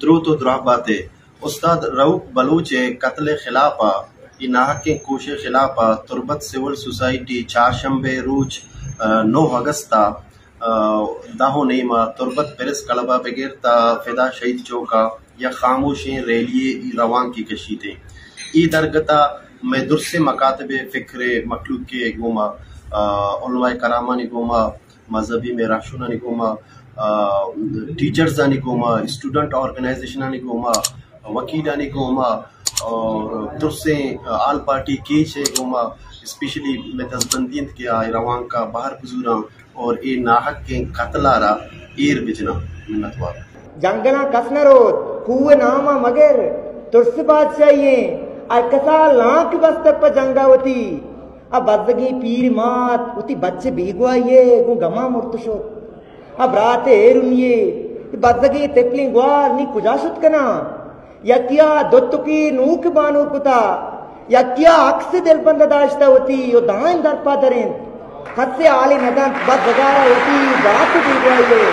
دروت و دراہ بات ء۔ استاد رؤف بلوچ ء قتل ء خلاف ء، اے ناحقیں کوش ء خلاف ء تربت سول سوسائٹی چارشنبے روچ، ء، نو اگست ء، ء، دہ و نیم ء تربت پریس کلب ء بگر تا فدا شہید چوک ء یک خاموشیں ریلی ء روانکے کشیت۔ اے درگت ء مئے درسیں مکاتب ء فکر ء مخلوق ء گوما، ء، علماء کرامانی گوما، مذہبی مئے رہشونانی گوما، آ، ٹیچرزانی گوما، اسٹوڈنٹ آرگنائزیشنانی گوما، وکیلانی گوما اور درسیں آل پارٹی کیچ ء گوما، اسپیشلی مئے دزبندی انت کہ آ روانک ء بہر بزوراں اور اے ناحقیں قتل ء را ایر بجناں۔ منتوار۔ جنگلاں کس نہ روت، کوہ نام ء مگر ترس بادشاہی ایں، ہر کسا لانک بستگ پہ جنگ ء وتی۔ آ بزگیں پیر مات وتی بچ ء بیگواہی ء گوں گماں مرت شت۔ آ برات ء ہیرونی ء بزگیں تپلیں گوار نی کجا شت کناں؟ یکیا دوتکی نوک بانور کتا، یکیا عکس دلبند داشتہ وتی و دائم درپا در انت۔ کسے حالے نہ دنت، بزگارا وتی برات ء بیگواہی ء